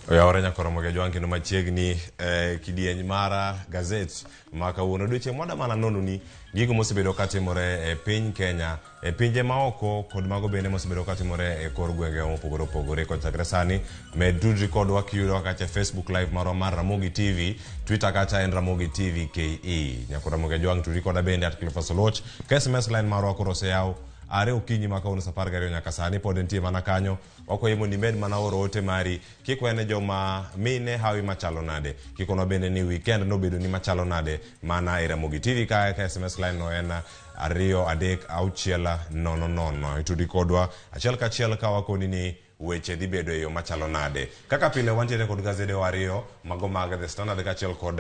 Oyawore nyakoromo gi Ajwang' kendo machiegni e kidieny mara gazet ma kawuono odiochieng' mwada mana nononi gigo mosebedo katimore e piny Kenya e pinje maoko kod mago bende mosebedo katimore e kor gwenge mopogore opogore. Kochakre sani med tudri kodwa kiyudowa kacha e Facebook live marwa mar Ramogi TV, Twitter kacha en Ramogi TV KE. Nyakor Ramogi Ajwang' tudri koda bende at Cleophas Oluoch. Ka SMS line marwa koro oseyaw are okinyi ma kawuono saa 12 nyaka sani pod entie mana kanyo. Wakwayi mondo imed mana oro ote mari kikwene joma mine hawi machalo nade. Kikonwa bende ni weekend nobedo ni machalo nade mana e Ramogi TV kae ka SMS line no en 23600. Itudi kodwa achiel kachiel ka wakoni ni weche dhi bedo e yo machalo nade. Kaka pile wantiere kod gazedewa ariyo mago mag The Standard kaachiel kod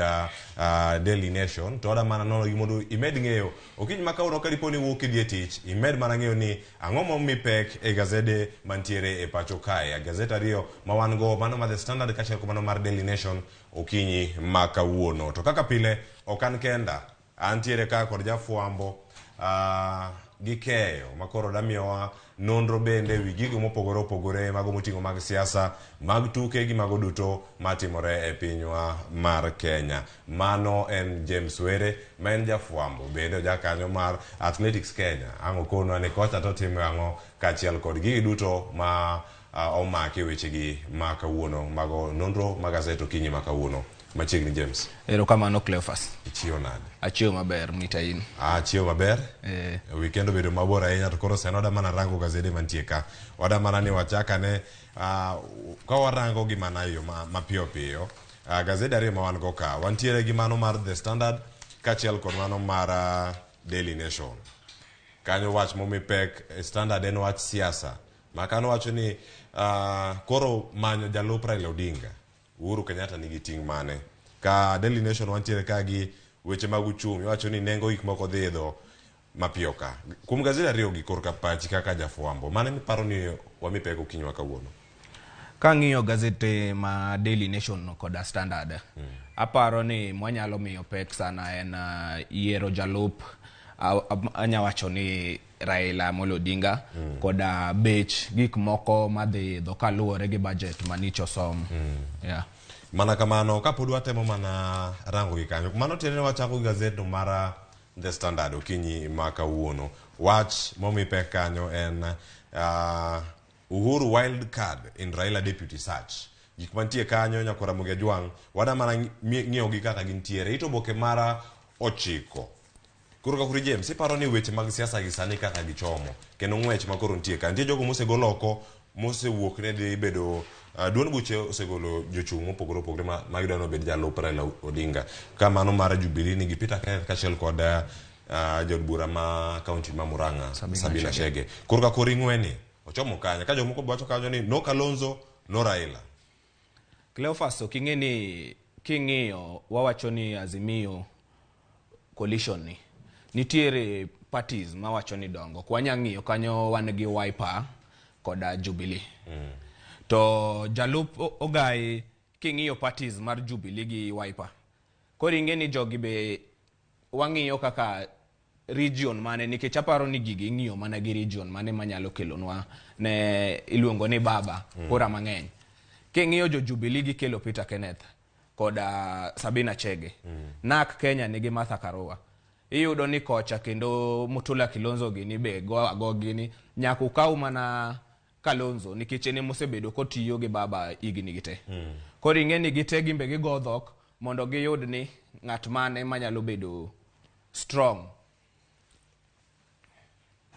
Daily Nation to wada mana nono gi mondo imed ng'eyo okinyi ma kawuono ka dipo ni iwuok idhi e tich imed mana ng'eyo ni ang'o momi pek e gazede mantiere e pacho kae. Gazet ariyo ma wan go mano mar The Standard kaachiel kod mano mar Daily Nation okinyi ma kawuono. To kaka pile ok an kenda antiere ka kod jafwambo gi keyo makoro damiyowa nonro bende wi gigo mopogore opogore mago moting'o mag siasa mag tuke gi mago duto matimore e pinywa mar Kenya. Mano en James Were ma en jafwambo bende ojakanyo mar Athletics Kenya. Ang' okonwa ni kocha to otimo ang'o kaachiel kod gigi duto ma omaki e wechegi ma kawuono mago nonro mag gazet okinyi ma kawuono. Machiegni James. Erokamano Cleophas. Ichiewo nade? Achiewo maber mita in. Ah, achiewo maber. Weekend obedo mabor ahinya to koro sani wada mana rango gazede mantie ka. Wada mana ni wachak ane ka warango gi mana e yo mapiyo piyo. Gazede ariyo ma wan go ka. Wantiere gi mano mar The Standard kaachiel kod mano mar Daily Nation. Kanyo wach momi pek e Standard en wach siasa. Ma kano wacho ni koro manyo jalup Raila Odinga. Uhuru Kenyatta nigi ting' mane? Ka Daily Nation wantiere ka gi weche mag uchumi, wacho ni nengo gik moko dhi idho mapiyo ka. Kuom gazeti ariyo gi korka pachi kaka jafwambo, mane miparo ni wami pek okinyi ma kawuono? Kang'iyo gazete ma Daily Nation koda Standard, aparo ni mwanyalo miyo pek sana en yiero jalup anya wacho ni Raila Amolo Odinga koda bech gik moko madhi idho kaluwore gi budget manich osom. Yeah. Mana kamano, kapod watemo mana rango gi kanyo, mano tiende ni wachako gi gazetno mar The Standard okinyi ma kawuono. Wach momi pek kanyo en Uhuru wild card in Raila deputy search. Gik mantie kanyo nyakora Ramogi Ajwang', wada mana ng'iyo gi kaka gintiere. Ito oboke mar 9. Koro Kakuri James, iparo ni weche mag siasa gi sani kaka gichomo kendo ng'wech ma koro nitie ka nitie jogo mosegol oko mosewuok ne dhi bedo duond buche osegolo jochung' mopogore opogore ma, ma gidwa ni obed jalup Raila Odinga ka mano mar Jubilee nigi Peter Kenneth kaachiel kod jaod bura ma kaunti ma Murang'a Sabina, Sabina Chege. Koro ka koro ing'weni ochomo kanye ka jomoko be wacho kanyo ni no Kalonzo no Raila. Cleophas ok ing'e ni king'iyo wawacho ni Azimio coalition ni nitiere parties mawacho ni dongo. Ok wanya ng'iyo kanyo wan gi Wiper koda Jubilee. To jalup Ogai king'iyo parties mar Jubilee gi Wiper. Koro ing'e ni jogi be wang'iyo kaka region mane nikech aparo ni gigi ing'iyo mana gi region mane manyalo kelonwa ne iluongo ni baba kura mang'eny. King'iyo jo Jubilee gikelo Peter Kenneth koda Sabina Chege. NARC Kenya nigi Martha Karua. Iyudo ni kocha kendo Mutula Kilonzo gini be go ago gini nyaka ukaw mana Kalonzo nikech en emosebedo kotiyo gi baba higni gi te. Koro ing'e ni gite gimbe gigo dhok mondo giyud ni ng'at mane manyalo bedo strong.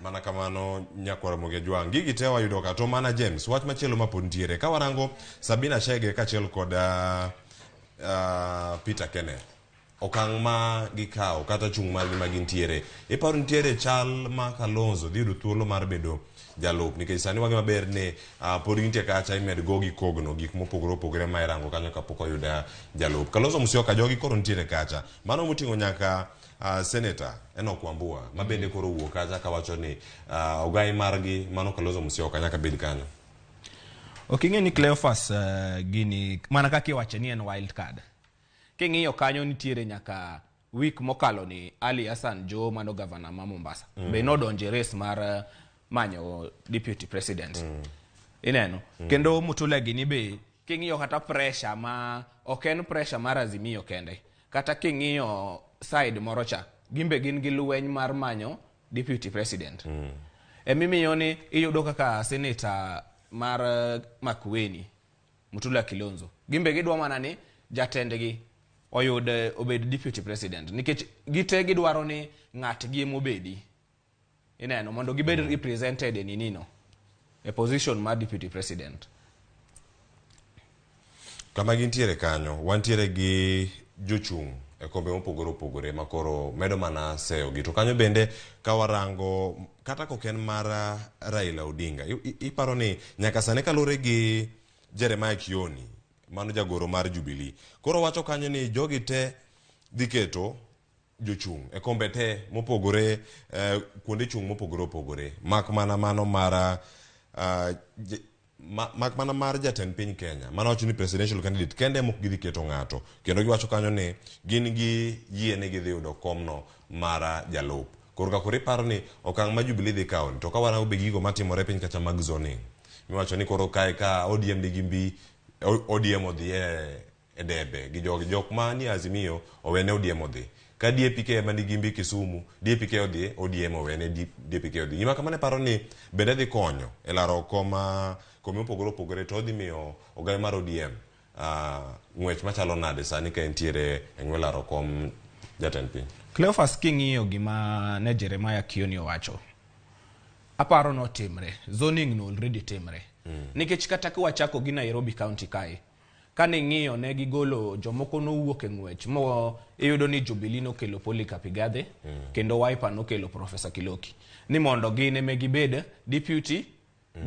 Mana kamano nyakwar Ramogi Ajwang', gigi te wayudo ka to mana James, wach machielo ma pod nitiere ka warango Sabina Chege kaachiel kod Peter Kenneth okang' ma gikawo kata chung' margi ma gintiere iparo nitiere chal ma Kalonzo dhi yudo thuolo mar bedo jalup nikech sani wang'e maber ni pod gintie kacha imed go gi kogno gik mopogore opogore ma irango kanyo kapok oyud jalup Kalonzo Musyoka jogi koro nitiere kacha mano moting'o nyaka Senator Enoch Wambua ma bende koro owuok kacha kawacho ni ogai margi mano Kalonzo Musyoka nyaka bed kanyo. Ok ing'e ni Cleophas gini mana kaka iwache ni en wild card. King'iyo kanyo nitiere nyaka week mokalo ni Ali Hassan Joho mano gavana ma Mombasa be nodonjo e race mar manyo deputy president. Ineno? Kendo Mutula gini be King'iyo kata pressure ma ok en pressure mar Azimio kende, kata king'iyo side moro cha, gimbe gin gi lweny mar manyo deputy president. Emimiyo ni iyudo kaka senator mar Makueni, Mutula Kilonzo, gimbe gidwa mana ni jatendgi oyud obed deputy president, nikech gite gidwaro ni ng'atgi emobedi. Ineno, mondo gibed represented e ninino, e position mar deputy president. Kama gintiere kanyo, wantiere gi jochung' e kombe mopogore opogore ma koro medo mana seyo gi. To kanyo bende ka warango kata kok en mar Raila Odinga, iparo ni nyaka sani kaluwore gi Jeremiah Kioni, mano jagoro mar Jubilee, koro wacho kanyo ni jogi te dhi keto jochung' e kombe te mopogore, kuonde chung' mopogore opogore, mak mana mano mar mak mana mar jatend piny Kenya, mano wacho ni presidential candidate kende ema ok gidhi keto ng'ato, kendo giwacho kanyo ni gin gi yie ni gidhi yudo komno mar jalup. Koro ka koro iparo ni okang' ma Jubilee dhi kawo ni, to ka warango be gigo matimore piny kacha mag zoning, miwacho ni koro kae ka ODM nigi mbi, ODM odhi e debe gi jogi, jok ma ni Azimio owene ODM odhi. Ka DAPK ema nigi mbi Kisumu, DAPK odhi, ODM owene DAPK odhi. Gima kamano iparo ni bende dhi konyo e laro koma kombe mopogore opogore, to odhi miyo ogayo mar ODM ng'wech machalo nade sani ka entiere e ng'we laro kom jatend piny? Cleophas, king'iyo gima ne Jeremiah Kioni owacho, aparo notimre, zoning no already timre. Nikech kata ka wachako gi Nairobi County kae, kane ing'iyo ne gigolo jomoko nowuok e ng'wech mo iyudo ni Jubilee nokelo Polycarp Igathe kendo Wiper nokelo Professor Kiloki ni mondo gin eme gibed deputy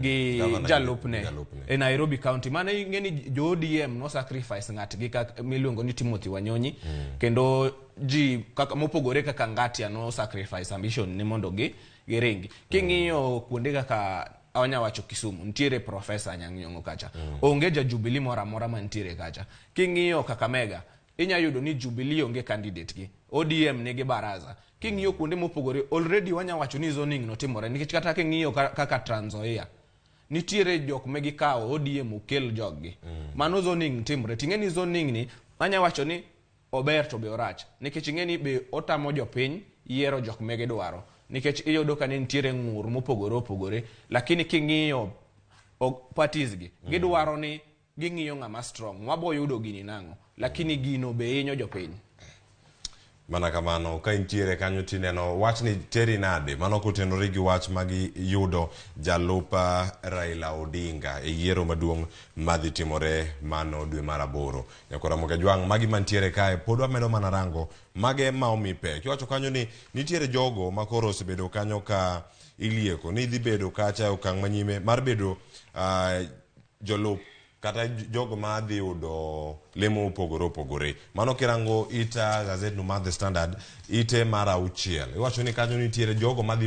gi Governor gi jalupne jalupne. e Nairobi County. Mano ing'e ni jo ODM no sacrifice ng'atgi kaka miluongo ni Timothy Wanyonyi kendo ji kaka mopogore kaka Ngatia no sacrifice ambition ni mondo gi giringi. King'iyo kuonde kaka awanya wacho Kisumu, nitiere Professor Anyang' Nyong'o kacha. Onge ja Jubilee moro amora mantiere kacha. King'iyo Kakamega, inya yudo ni Jubilee onge candidate gi. ODM nigi baraza. King'iyo kuonde mopogore, already wanya wacho ni zoning no timore nikech kata king'iyo kaka Trans Nzoia, nitiere jok ma gikawo ODM okel joggi. Mano zoning timore. Ting'e ni zoning ni anya wacho ni ober to be orach nikech ing'e ni be otamo jopiny yiero jok ma gidwaro nikech iyudo ka ne nitiere ng'ur mopogore opogore, lakini king'iyo parties gi gidwaro ni ging'iyo ng'ama strong wabo yudo gini nang'o, lakini gino be hinyo jopiny. Mana kamano ka intiere kanyo tineno wachni teri nade mano kotenore gi wach magiyudo jalup Raila Odinga e yiero maduong' madhi timore mano dwe mar aboro. Nyakora Ramogi Ajwang', magi mantiere kae pod wamedo mana rango mage ma omi pek. Iwacho kanyo ni nitiere jogo ma koro osebedo kanyo ka ilieko ni dhi bedo kacha e okang' manyime mar bedo jolup kata jogo ma dhi yudo lemo mopogore opogore. Mano kirango ita gazet no mar The Standard, ite mar 6, iwacho ni kanyo nitiere jogo madhi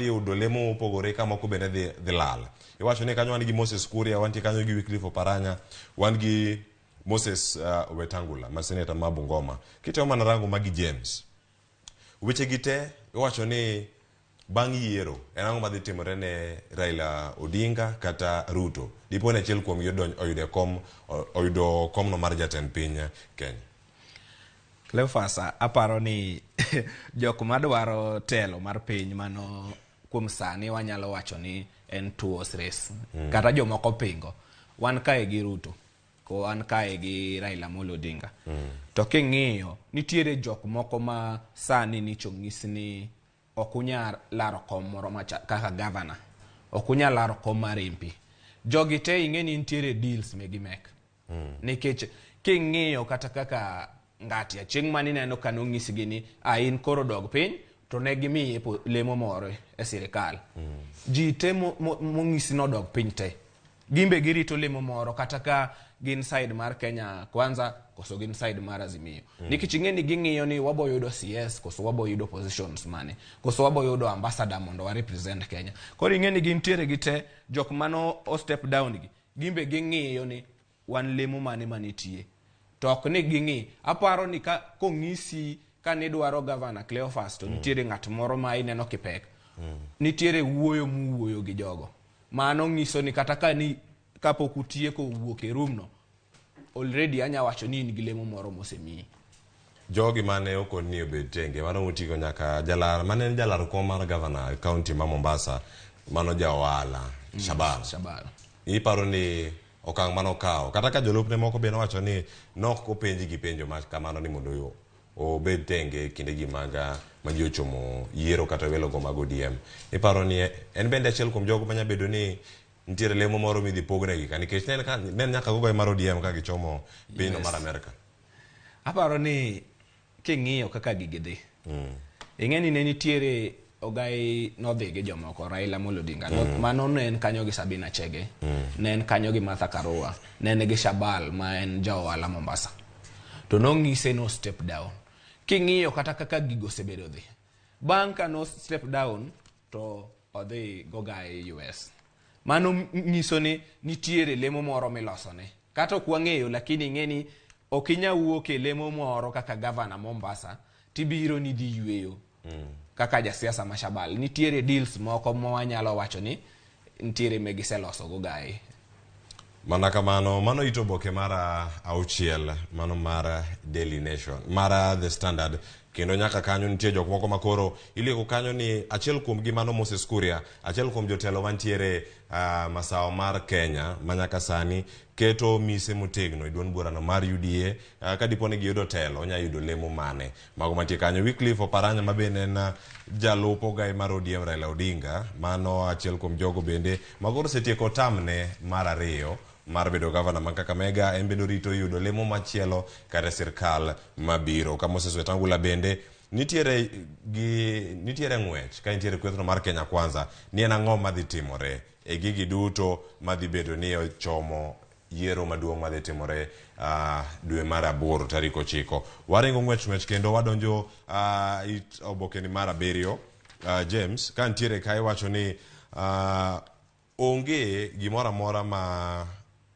yudo lemo mopogore ka moko bende dhi lal. Iwacho ni kanyo wan gi Moses Kuria, wantie kanyo gi Wycliffe Oparanya, wan gi Moses Wetangula ma seneta ma Bungoma. Kitemo mana rango magi James, weche gi te iwacho ni bang' yiero en ang'o madhi timore ne Raila Odinga kata Ruto dipo ni achiel kuomgi oyudo kom, oyudo komno mar jatend piny Kenya? Cleophas, aparo ni jok madwaro telo mar piny mano kuom sani wanyalo wacho ni en two horse race. Kata jomoko pingo. Wan kae gi Ruto, ko wan kae gi Raila Amolo Odinga. To king'iyo, nitiere jok moko ma sani nicho nyis ni ok unyal laro kom moro macha, kaka governor. Ok unyal laro kom mar MP. Jogi te ing'e ni nitiere deals megimek. Nikech king'iyo kata kaka Ngatia chieng' manineno ka nonyisgi ni a in koro dog piny to ne gimiye lemo moro e sirikal. Ji te monyisi nodog piny te gimbe girito lemo moro kata ka gin side mar Kenya Kwanza koso gin side mar Azimio. Nikech ing'e ni ging'iyo ni wabo yudo CS koso wabo yudo positions mane koso wabo yudo ambassador mondo wa represent Kenya. Koro ing'e ni gintiere gi te jok mano o step down gi gimbe ging'iyo ni wan lemo mane manitie to ok ni ging'i. Aparo ni ka kong'isi ka nidwaro governor Cleophas to nitiere ng'at moro ma ineno kipek, nitiere wuoyo muwuoyo gi jogo mano ng'iso ni kata ka ni Kapok utieko wuok e room no, already anya wacho ni in gi lemo moro mosemiyi. Jogi mane okon ni obed tenge, mano moting'o nyaka jalar mane en jalar kom mar gavana e kaunti ma Mombasa, mano ja ohala Shabal. Shabal. Iparo ni okang' mane okawo, kata ka jolupne moko be nowacho ni nok openji gi penjo ma kamano ni mondo obed tenge e kindegi mag ma ji ochomo yiero kata welogo mag ODM. Iparo ni en bende achiel kuom jogo manya bedo ni nitiere lemo moro midhi pognegi ka nikech ne en nyaka gogo mar ODM ka gichomo pinyno mar Amerka. Aparo ni king'iyo kaka gigi dhi, ing'e ni ne nitiere Ogai nodhi gi jomoko, Raila Amolo Odinga. Mano ne en kanyo gi Sabina Chege, ne en kanyo gi Martha Karua, ne en gi Shabal ma en ja ohala Mombasa. To nong'ise no step down. King'iyo kata kaka gigo osebedo dhi, bang' ka no step down to odhi gogai US. Mano nyiso ni nitiere lemo moro milosone. Kata ok wang'eyo, lakini ing'e ni ok inyal wuok e lemo moro kaka gavana Mombasa tibiro ni dhi yweyo kaka jasiasa ma Shabal. Nitiere deals moko ma wanyalo wacho ni nitiere magiseloso gogai. Mana kamano, mano ito oboke mar auchiel, mano mar Daily Nation, mar The Standard. Kendo nyaka kanyo nitie jok moko makoro ilieko kanyo ni achiel kuom gi mano Moses Kuria, achiel kuom jotelo mantiere masawa mar Kenya ma nyaka sani keto mise motegno e duond burano mar UDA. Ka dipo ni giyudo telo, onya yudo lemo mane. Mago mantie kanyo, Wycliffe Oparanya ma bende en jalup ogai mar ODM Raila Odinga, mano achiel kuom jogo bende ma koro osetieko tamne mar ariyo mar bedo gavana ma Kakamega, en bende orito yudo lemo machielo kata sirkal mabiro. Ka Moses Wetangula bende nitiere ng'wech ka nitiere kwethno mar Kenya Kwanza ni en ang'o madhi timore e gigi duto madhi bedo ni ochomo yiero maduong' madhi timore dwe mar 8 tarik 9. Waringo ng'wech kendo wadonjo it obokeni mar 7. James, ka nitiere ka iwacho ni onge gimoro amora ma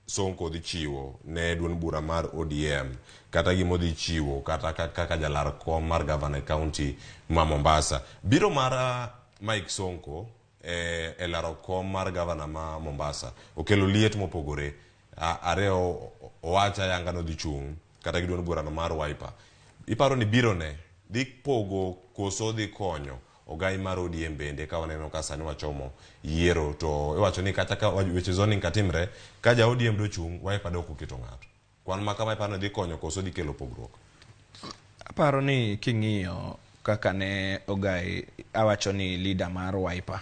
Sonko dhi chiwo ne duond bura mar ODM kata gima odhi chiwo kata kaka jalar kom mar gavana e kaunti ma Mombasa. Biro mar Mike Sonko e laro kom mar gavana ma Mombasa okelo liet mopogore. Ariyo owacha yanga nodhi chung' kata gi duond burano mar Wiper. Iparo ni biro ne dhi pogo koso dhi konyo ogai mar ODM bende ka waneno ka sani wachomo yiero to iwacho ni kata ka weche zoning ka timre ka ja ODM dochung' Wiper dok oketo ng'ato. Kwan ma kama iparo ni dhi konyo koso dhi kelo pogruok? Aparo ni king'iyo kaka ne ogai awacho ni leader mar Wiper,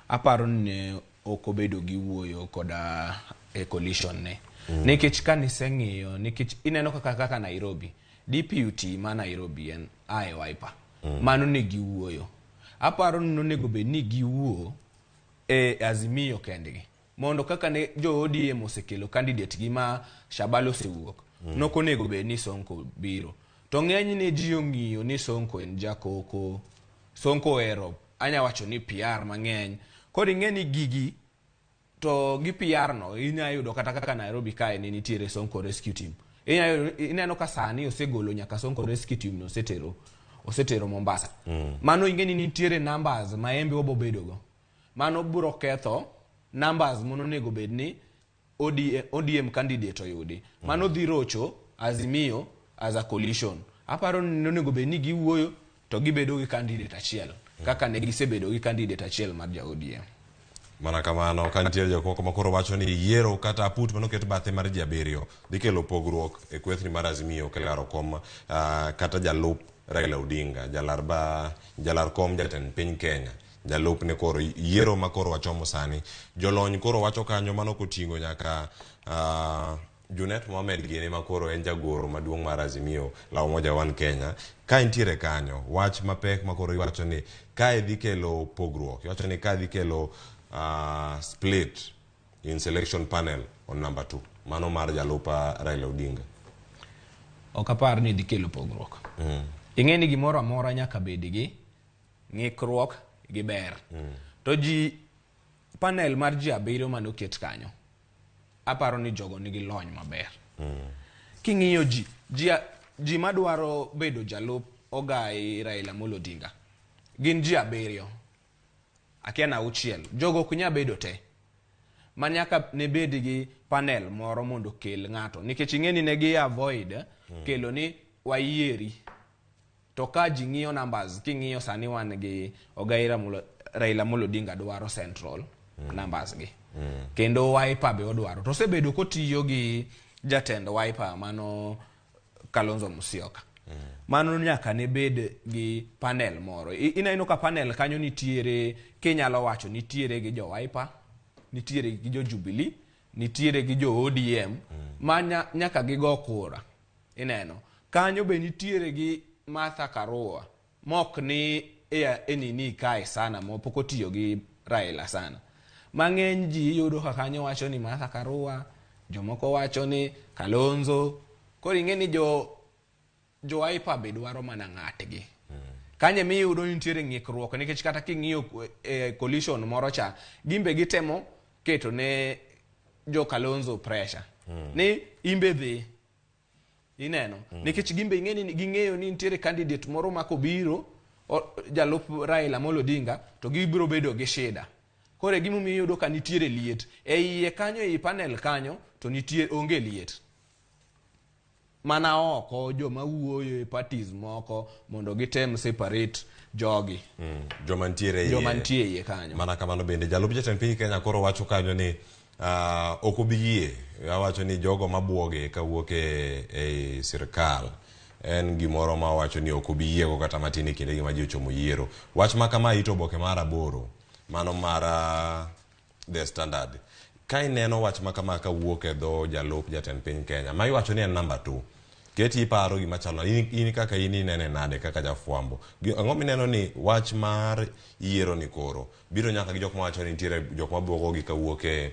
aparo ni ne ok obedo gi wuoyo koda e coalition ne. Nikech ka niseng'iyo, nikech ineno kaka Nairobi, DPUT ma Nairobi en ae Wiper. Mano ne giwuoyo. Aparo ni nonego bed ni giwuo e Azimio kendgi. Mondo kaka ne jo ODM osekelo candidate gi ma Shabal osewuok, nok onego bed ni Sonko biro. To ng'enyne ji ong'iyo ni Sonko en jakoko, Sonko ohero, anya wacho ni PR mang'eny. Koro ing'e ni gigi to gi PR no inya yudo kata kaka Nairobi kae ne nitiere Sonko Rescue Team. Ineno ka sani osegolo nyaka Sonko Rescue Team no osetero Mombasa. Mano ing'e ni nitiere numbers ma embe obo bedogo. Mano biro ketho numbers monego bed ni ODM candidate oyudi. Mano dhi rocho Azimio as a coalition. Aparo ni onego bed ni giwuoyo to gibedo gi candidate achiel kaka ne gisebedo gi candidate achiel mar ja ODM. Mana kamano ka nitiere jok moko makoro wacho ni yiero kata aput manoket bathe mar ji 7 dhi kelo pogruok e kwethni mar Azimio kilaro kom kata jalup Raila Odinga, jalar kom jatend piny Kenya, jalup ne koro yiero ma koro wachomo sani. Jolony koro wacho kanyo mano koting'o nyaka Junet Mohamed gini ma koro en jagoro maduong' mar Azimio la Umoja One Kenya. Ka intiere kanyo, wach mapek ma koro iwacho ni kae dhi kelo pogruok, iwacho ni kae dhi kelo split in selection panel on number 2, mano mar jalup Raila Odinga. Ok apar ni dhi kelo pogruok. Ing'e ni gimoro amora nyaka bed gi ng'ikruok gi ber. To ji panel mar ji 7 mane oket kanyo, aparo ni jogo nigi lony maber. King'iyo ji madwaro bedo jalup ogai Raila Amolo Odinga gin ji 7, akia na 6. Jogo ok nyal bedo te. Ma nyaka ne bed gi panel moro mondo okel ng'ato. Nikech ing'e ni ne gi avoid kelo ni wayieri. To ka ji ng'iyo numbers, king'iyo sani wan gi Ogai Raila Amolo Odinga dwaro central numbers gi. Kendo Wiper be odwaro. To osebedo kotiyo gi jatend Wiper mano Kalonzo Musyoka. Mano nyaka ne bed gi panel moro. Ineno ka panel kanyo nitiere, kinyalo wacho nitiere gi jo Wiper, nitiere gi jo Jubilee, nitiere gi jo ODM, ma nyaka gigo kura. Ineno. Kanyo be nitiere gi Martha Karua, mok ni e nini kae sana, mo pok otiyo gi Raila sana. Mang'eny ji iyudo ka kanyo wacho ni Martha Karua, jomoko wacho ni Kalonzo. Koro ing'e ni jo Wiper be dwaro mana ng'atgi. Kanyo emiyudo nitiere ng'ikruok nikech kata king'iyo coalition moro cha, gimbe gitemo keto ne jo Kalonzo pressure. Ni imbe dhi. Ineno. Nikech gimbe ing'e ni ging'eyo ni nitiere candidate moro ma kobiro jalup Raila Amolo Odinga to gibiro bedo gi shida. Koro e gimomiyo iyudo ka nitiere liet. E iye kanyo, ei panel kanyo, to nitie onge liet. Mana oko joma wuoyo e parties moko mondo gitem separate jogi. Joma nitiere iye. Joma nitie iye kanyo. Mana kamano bende jalup jatend piny Kenya koro wacho kanyo ni ok obi yie. Awacho ni jogo mabuoge kawuok e sirkal en gimoro ma owacho ni ok obi yiego kata matin e kindegi ma ji ochomo yiero. Wach ma kama ito oboke mar 8 mano mar The Standard. Ka ineno wach ma kama kawuok e dho jalup jatend piny Kenya ma iwacho ni en namba 2, keti iparo gima chalo in kaka in inene nade kaka jafwambo? Ang'o mineno ni wach mar yiero ni koro biro nyaka gi jok mawacho ni nitiere jok mabuogogi kawuok e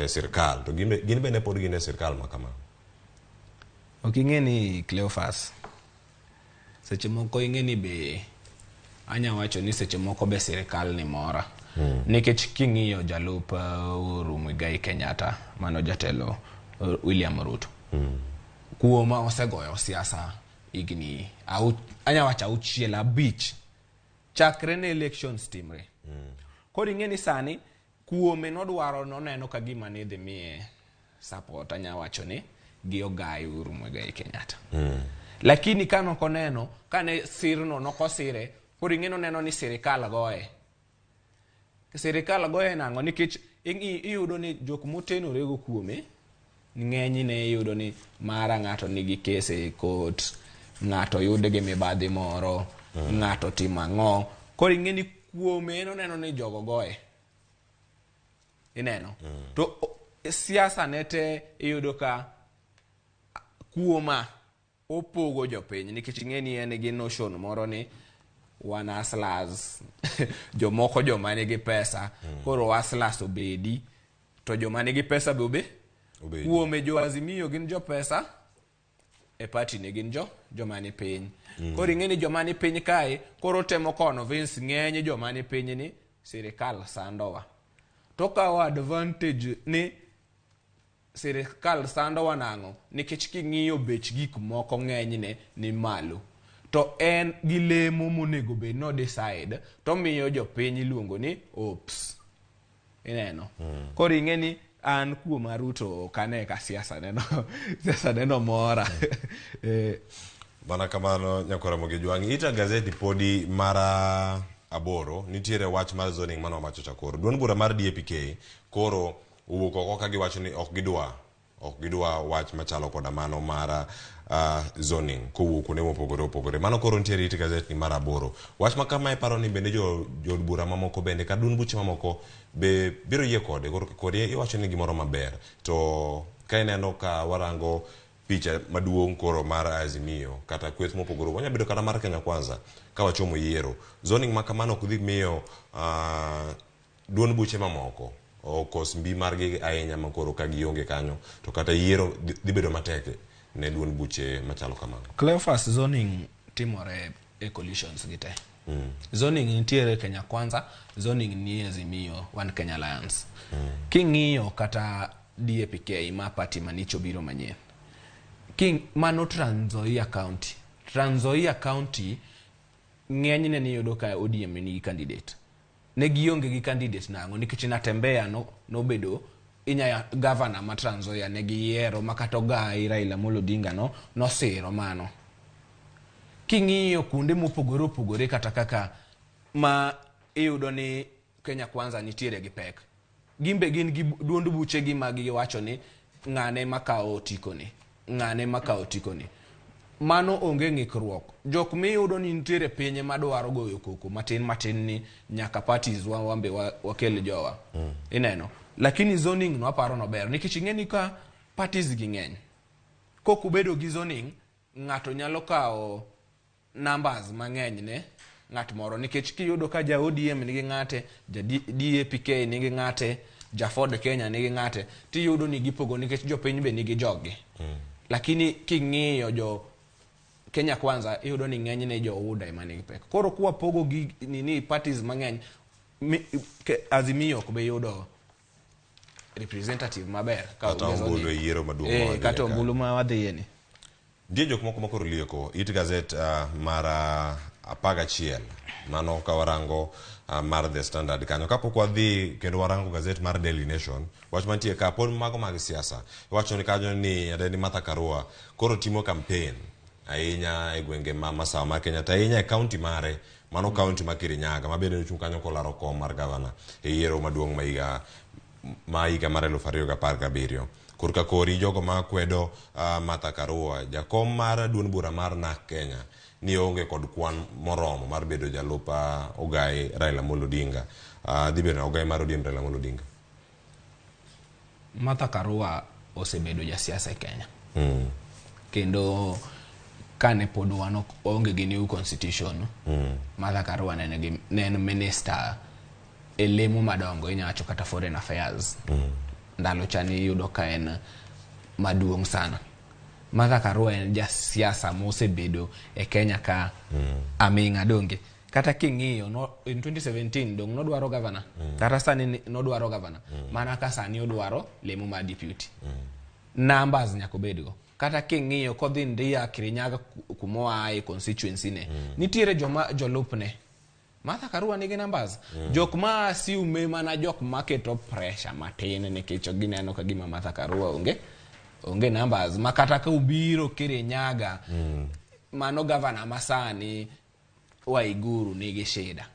sirkal to gin bende pod gin e sirkal ma kama? Ok ing'e ni Cleophas, seche moko ing'e ni be anya wacho ni seche moko be sirkal ni mora. Nikech king'iyo jalup Uhuru Muigai Kenyatta mano jatelo William Ruto. Kuoma osegoyo siasa higni anya wacho 6 5 chakre ne elections timre. Koro ing'e ni sani kuome nodwaro noneno ka gima ne dhi miye support anya wacho ni gi Ogai Uhuru Muigai Kenyatta. Lakini ka nokoneno kane sirno nokosire, koro ing'e noneno ni sirikal goye. Sirikal goye nang'o? Nikech iyudo ni jok motenorego kuome ng'enyne iyudo ni mara ng'ato nigi kese e court, ng'ato yud gi mibadhi moro, ng'ato timo ang'o. Koro ing'e ni kuome en oneno ni jogo goye. Ineno? To siasa ne te iyudo ka kuoma opogo jopiny nikech ing'e ni en gi notion moro ni wan hustlers, jomoko joma nigi pesa, koro hustlers obedi to joma nigi pesa be obedi. Kuome jo Azimio gin jo pesa, e party ne gin joma ni piny. Koro ing'e ni joma ni piny kae koro temo convince ng'eny joma ni piny ni sirikal sandowa. To kawo advantage ni sirikal sandowa nang'o? Nikech king'iyo bech gik moko ng'enyne ni malo. To en gi lemo monego bed no decide to miyo jopiny iluongo ni ops. Ineno? Koro ing'e ni an kuom Ruto ok ane ka siasa neno siasa neno mora. Mana kamano nyakwara Ramogi Jwang', ita gazeti podi mara 8 nitiere wach mar zoning mano wacho cha koro. Duond bura mar DAPK koro owuok oko ka giwacho ni ok gidwa wach machalo koda mano mar zoning kowuok kuonde mopogore opogore. Mano koro nitiere it gazeti mar 8. Wach ma kama iparo ni bende jood bura mamoko bende kata duond buche mamoko be biro yie kode. Koro kode iwacho ni gimoro maber. To ka ineno ka warango picha maduong' koro mar Azimio kata kweth mopogore, wanya bedo kata mar Kenya Kwanza ka wachomo yiero. Zoning ma kamano ok dhi miyo duond buche mamoko okos mbi margi ahinya ma koro ka gionge kanyo to kata yiero dhi bedo matek ne duond buche machalo kamano. Cleophas, zoning timore e coalitions gi te. Zoning nitiere Kenya Kwanza, zoning ni Azimio, One Kenya Alliance. King'iyo kata DAPK ma party manicho biro manyien. Mano Trans Nzoia County. Trans Nzoia County ng'enyne niyudo ka ODM nigi candidate. Ne gionge gi candidate nang'o nikech Natembeya nobedo Inya gavana ma Trans Nzoia ne giyiero ma kata ogai Raila Amolo Odinga no nosiro mano. King'iyo kuonde mopogore opogore kata kaka ma iyudo ni Kenya Kwanza nitiere gi pek. Gin be gin gi duond buchegi ma giwacho ni ng'ane makawo otiko ni, ng'ane makawo otiko ni. Mano onge ng'ikruok. Jok miyudo ni nitiere pinye madwaro goyo koko matin matin ni nyaka parties wa wambe wakel jowa. Ineno. Lakini zoning no aparo nober nikech ing'e ni ka parties gi ng'eny. Kok ubedo gi zoning, ng'ato nyalo kawo numbers mang'eny ne ng'at moro nikech kiyudo ka ja ODM nigi ng'ate, ja DAPK nigi ng'ate, ja Ford Kenya nigi ng'ate, tiyudo ni gipogo nikech jopiny be nigi joggi. Lakini king'iyo jo Kenya Kwanza iyudo ni ng'enyne jo UDA ema nigi pek. Koro kwapogo gi nini parties mang'eny, Azimio ok be yudo representative maber ka Kata onge ombulu zoning. e yiero maduong' ma wadhiye kata ka. ombulu ma wadhiye ni. Nitie jok moko makoro lieko it gazet mar 11 mano ka warango mar The Standard kanyo. Kapok wadhi kendo warango gazet mar Daily Nation, wach mantie ka pod mago mag siasa. Iwacho ni kanyo ni Adeni Martha Karua koro timo campaign ahinya e gwenge ma masawa mar Kenya to ahinya e county mare mano county ma Kirinyaga ma bende nochung' kanyo kolaro kom mar gavana e yiero maduong' ma higa mar 2017. Korka kori jogo ma kwedo Martha Karua, jakom mar duond bura mar NARC Kenya, ni onge kod kwan moromo mar bedo jalup ogai Raila Amolo Odinga. Dhi bedo ogai mar ODM Raila Amolo Odinga. Martha Karua osebedo jasiasa e Kenya. Kendo kane pod wan ok waonge gi new constitution, Martha Karua ne en minister e lemo madongo inya wacho kata foreign affairs. Ndalo cha niyudo ka en maduong' sana. Martha Karua en jasiasa mosebedo e Kenya ka aming'a donge. Kata king'iyo no, in 2017 dong nodwaro gavana. Kata sani nodwaro gavana. Mana ka sani odwaro lemo mar deputy. Numbers nyaka obedgo. Kata king'iyo kodhi Ndia Kirinyaga kumoaye constituency ne. Nitiere joma jolupne. Martha Karua nigi numbers. Jok ma assume mana jok maketo pressure matin nikech gineno ka gima Martha Karua onge numbers ma kata ka obiro Kirinyaga mano gavana masani Waiguru nigi shida.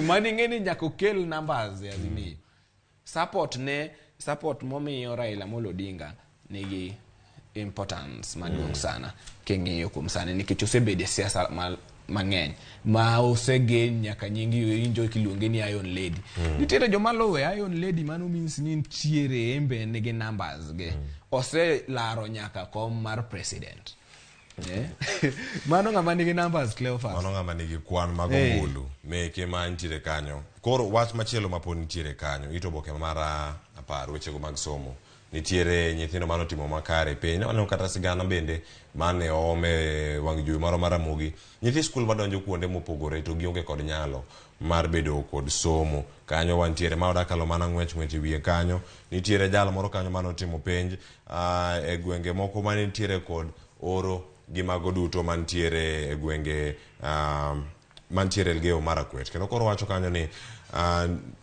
Mano ing'e ni nyaka okel numbers e Azimio. Support momiyo Raila Amolo Odinga nigi importance maduong' sana king'iyo kuom sani nikech osebedo e siasa mang'eny ma osegen nyaka nying iwinjo kiluonge ni Iron Lady. Nitiere joma luwe Iron Lady mano means ni nitiere embe nigi numbers ge. Oselaro nyaka kom mar president. Mano ng'ama nigi numbers Cleophas. Mano ng'ama nigi kwan mag ombulu meke ma nitiere kanyo. Koro wach machielo ma pod nitiere kanyo, it oboke mar 10 wechego mag somo. Nitiere nyithindo manotimo makare piny. Waneno kata sigana bende mane oom e wang' jowi moro mar Ramogi. Nyithi skul madonjo kuonde mopogore to gionge kod nyalo mar bedo kod somo. Kanyo wantiere ma odakalo mana ng'wech ng'wech e wiye kanyo. Nitiere jal moro kanyo manotimo penj e gwenge moko mane nitiere kod oro gi mago duto mantiere e gwenge mantiere Elgeyo Marakwet. Kendo koro wacho kanyo ni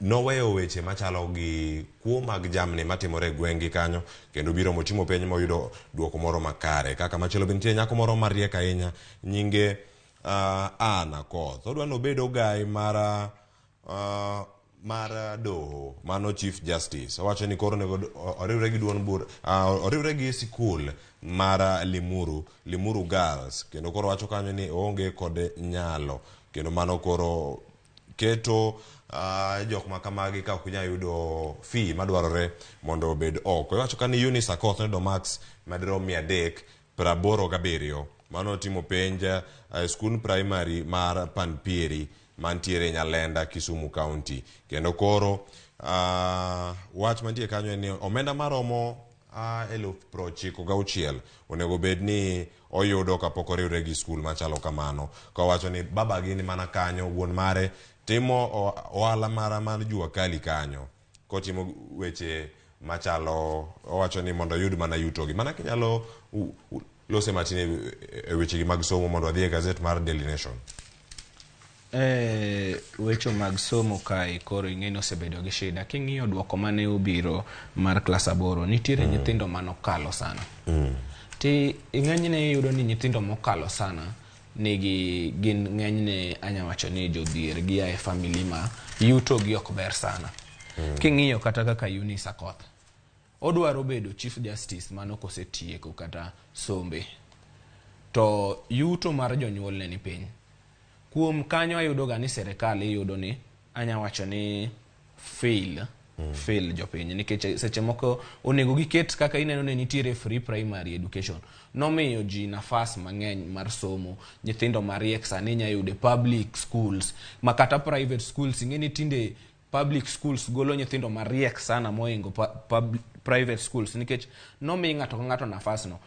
noweyo weche machalo gi kuo mag jamni matimore e gweng'gi kanyo kendo biro motimo penj moyudo duoko moro makare. Kaka machielo be nitie nyako moro mariek ahinya nyinge Anna Koth. Odwa ni obed ogai mar doho mano Chief Justice. Owacho ni koro onego oriwre gi duond bura oriwre gi sikul mar Limuru Girls kendo koro wacho kanyo ni oonge kod nyalo kendo mano koro keto jok ma kamagi ka ok nyal yudo fee madwarore mondo obed oko. Iwacho ka ni Eunice Akoth noyudo marks madirom 387 mano timo penj e skund primary mar Panpieri mantiere Nyalenda, Kisumu County. Kendo koro wach mantie kanyo en ni omenda maromo 96,000 onego bed ni oyudo kapok oriwre gi skul machalo kamano. Kowacho ni babagi ni mana kanyo, wuon mare timo ohala mar jua kali kanyo kotimo weche machalo owacho ni mondo oyud mana yutogi mana kinyalo lose matin e wechegi mag somo mondo wadhi e gazet mar Daily Nation. Weche mag somo kae koro ing'e ni osebedo gi shida. King'iyo duoko mane obiro mar klas 8, nitiere nyithindo manokalo sana. Ti ng'enyne iyudo ni nyithindo mokalo sana nigi gin ng'enyne anya wacho ni jodhier, gia e family ma yuto gi ok ber sana. King'iyo kata kaka Eunice Akoth, odwaro bedo Chief Justice mano kosetieko kata sombe. To yuto mar jonyuolne ni piny. Kuom kanyo ayudo ga ni serikal iyudo ni anya wacho ni fail jopiny, nikech seche moko onego giket kaka ineno ni nitiere free primary education. Nomiyo ji nafas mang'eny mar somo. Nyithindo mariek sani inya yudo e public schools, ma kata private schools. Ing'e ni tinde public schools golo nyithindo mariek sana mohingo private schools, nikech nomi ng'ato ka ng'ato nafas no.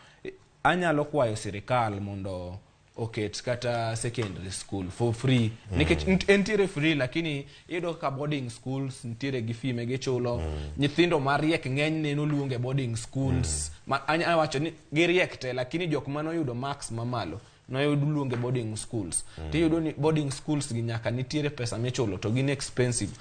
Anyalo kwayo sirikal mondo oket kata secondary school for free, nikech entiere free, lakini iyudo kaka boarding schools nitiere gi fee magichulo. Nyithindo mariek ng'enyne noluongo e boarding schools. Ma anya wacho ni giriek te, lakini jok manoyudo marks mamalo noyud luonge boarding schools. Tiyudo ni boarding schools gi nyaka nitiere pesa michulo, to gin expensive.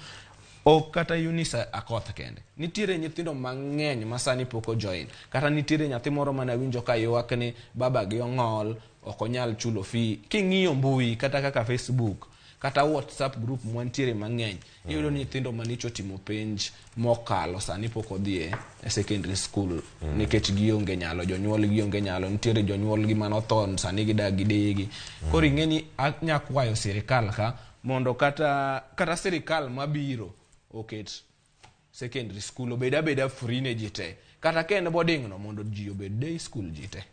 Ok kata Eunice Akoth kende, nitiere nyithindo mang'eny ma sani pok ojoin. Kata nitiere nyathi moro mane awinjo ka ywak ni baba gi ong'ol, ok onyal chulo fee. King'iyo mbui kata kaka Facebook kata WhatsApp group mwantiere mang'eny, iyudo ni nyithindo manicho timo penj mokalo sani pok odhi e secondary school nikech gionge nyalo, jonyuol gionge nyalo. Nitiere jonyuol gi manotho, sani gidak gi deyegi. Koro ing'e ni anya kwayo sirikal ka mondo kata sirikal mabiro oket secondary school obed abeda free ne ji te, kata ka en boarding no, mondo ji obed day school ji te.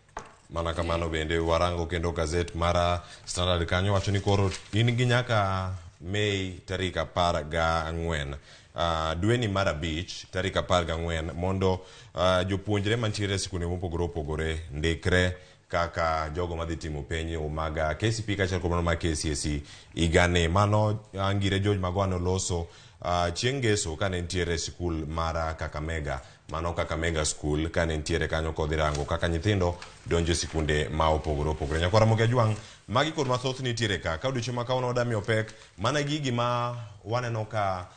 Mana kamano bende warango kendo gazet mar Standard kanyo wacho ni koro in gi nyaka Mei tarik 14, dweni mar 5 tarik 14, mondo jopuonjre mantiere e sikunde mopogore opogore ndikre kaka jogo madhi timo penj mag KCPE kaachiel kod mano mag KCSE higani. Mano Ngire George Magoha noloso chieng' ngeso kane nitiere e sikul mar Kakamega, mano Kakamega School, kane nitiere kanyo kodhi rango kaka nyithindo donjo e sikunde ma opogore opogore. Nyakwara Ramogi Ajwang', magi kod mathoth nitiere ka. Ka odiochieng' ma kawuono wadamiyo pek mana gigi ma waneno ka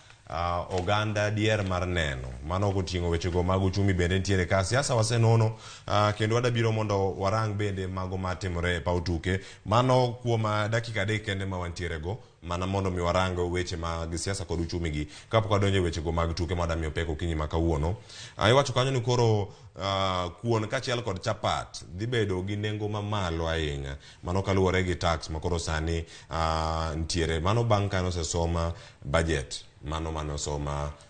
oganda dier mar neno. Mano koting'o wechego mag uchumi bende nitiere ka. Siasa wasenono, kendo wadabiro mondo warang bende mago matimore e paw tuke. Mano kuom dakika 3 kende ma wantiere go, mana mondo mi warang weche mag siasa kod uchumi gi kapok wadonjo e wechego mag tuke ma wadamiyo pek okinyi ma kawuono. Iwacho kanyo ni koro kuon kaachiel kod chapat dhi bedo gi nengo mamalo ahinya. Mano kaluwore gi tax ma koro sani nitiere. Mano bang' kane osesom budget, mano mane osom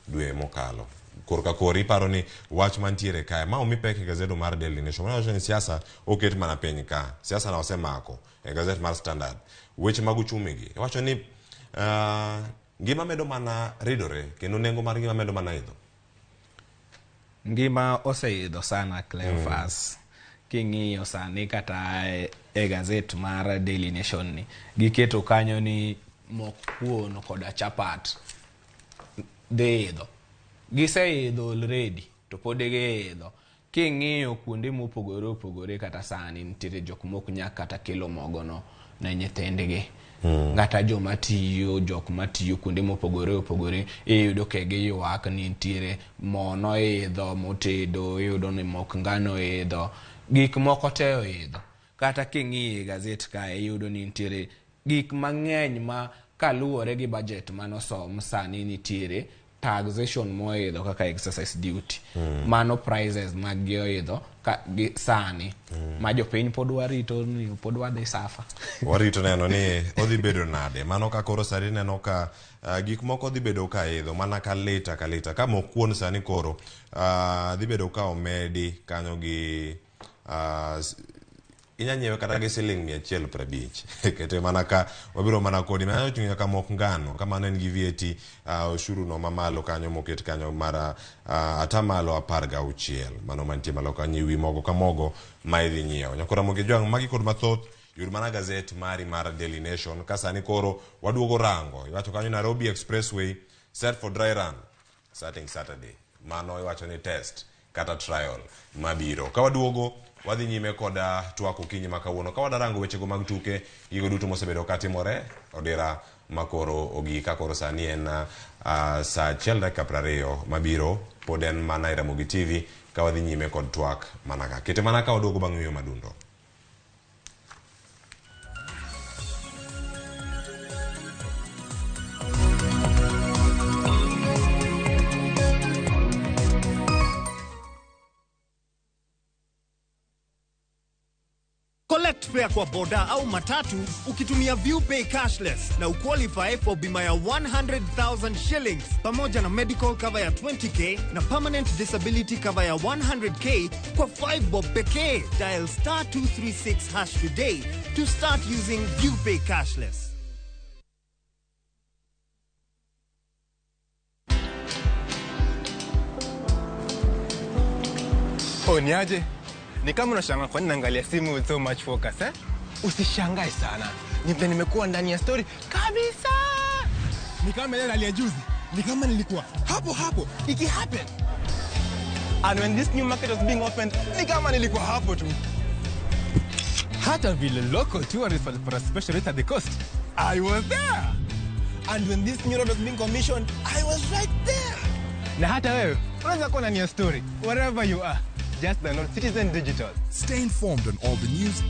dwe mokalo. Korka kori iparo ni wach mantiere kae ma omi pek e gazedo mar Daily Nation. Mano wacho ni siasa oket mana piny ka. Siasa na osemako e gazet mar Standard. Weche mag uchumi gi iwacho ni ngima medo mana ridore kendo nengo mar ngima medo mana idho. Ngima oseidho sana, Cleophas. King'iyo sani kata e gazet mar Daily Nation ni giketo kanyo ni mok kuon koda chapat dhi idho. Giseidho already to pod giidho. King'iyo kuonde mopogore opogore, kata sani nitiere jok mok nya kata kelo mogono ne nyithindgi. Kata joma tiyo, jok matiyo kuonde mopogore opogore, iyudo ka giywak ni nitiere mo noidho motedo, iyudo ni mok ngano oidho, gik moko te oidho. Kata king'iyo e gazet kae, iyudo ni nitiere gik mang'eny ma kaluwore gi budget manosom sani nitiere taxation moidho kaka excise duty. Mano prices mag gi oidho ka, gi sani ma jopiny pod warito ni pod wadhi safa. Warito neno ni odhi bedo nade. Mano ka koro sani neno ka gik moko dhi bedo ka idho mana ka lita ka lita. Ka mok kuon sani koro dhi bedo ka omedi kanyo gi inya nyiewe kata gi siling 150. Kete mana ka wabiro mana kodi. Mano oting'o nyaka mok ngano. Ka mano en gi VAT, oshuru no mamalo kanyo moket kanyo mar 16%. Mano mantie malo kanyo ewi mogo ka mogo ma idhi nyiewo. Nyakora Ramogi Ajwang', magi kod mathoth yud mana gazet mari mar Daily Nation. Ka sani koro waduogo rango. Iwacho kanyo Nairobi Expressway set for dry run starting Saturday. Mano iwacho ni test kata trial mabiro. Ka waduogo wadhi nyime koda twak okinyi ma kawuono. Ka wadarango wechego mag tuke, gigo duto mosebedo katimore, odira Makoro ogik ka koro sani en saa 1:20 mabiro pod en mana e Ramogi TV ka wadhi nyime kod twak mana ka. Kete mana ka waduogo bang' yueyo madundo. Collect fare kwa boda au matatu ukitumia ViewPay cashless na uqualify for bima ya 100,000 shillings pamoja na medical cover ya 20K na permanent disability cover ya 100K kwa 5 bob pekee. Dial star 236 hash today to start using ViewPay cashless. Oh, niaje? Ni kama unashangaa kwa nini naangalia simu with so much focus, eh? Usishangae sana. Ni vile nimekuwa ndani ya story kabisa. Ni kama ile hali ya juzi. Ni kama nilikuwa hapo hapo iki happen. And when this new market was being opened, ni kama nilikuwa hapo tu. Hata vile local tourists walipata special rate at the coast, I was there. And when this new road was being commissioned, I was right there. Na hata wewe unaweza kuwa ndani ya story wherever you are. Just download Citizen Digital. Stay informed on all the news.